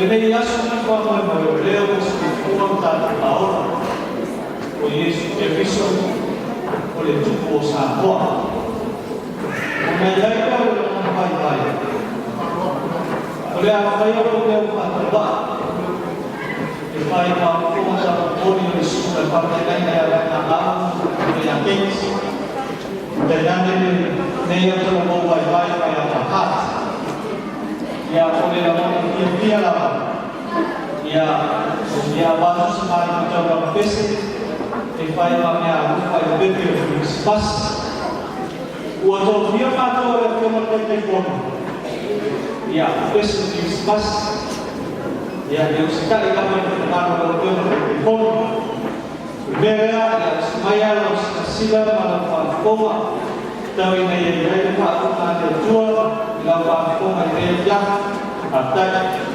Lenei aso ma le faamoemoe o lea ua soifua ma tatou maola o Iesu Keriso o le Tupu o Samoa. Ona i ai lea o le lagona vaivai, o le a faia lou leo faatauvaa e fai ma fofoga taumomoli o le susuga i le faafeagaiga ia Vaifagao ma ia Kate, tainane lenei autalavou vaivai mai our heart. Ia, o le lagona fiafia lava ia ia avatu se maliu taulaga pese e fai ma meaalofa i le pepe o le Kerisimasi. Ua tofia matou e le Afioga i le Taitaifono, ia pese o le Kerisimasi. Ia, e usitai lava i le finagalo o lau Afioga i le Taitaifono. O le mea lea, ia usi mai lau silasila ma lau faafofoga tau ina ia i ai le faauuga a le Atua i lau faafofoga i lenei afiafi. Faafetai.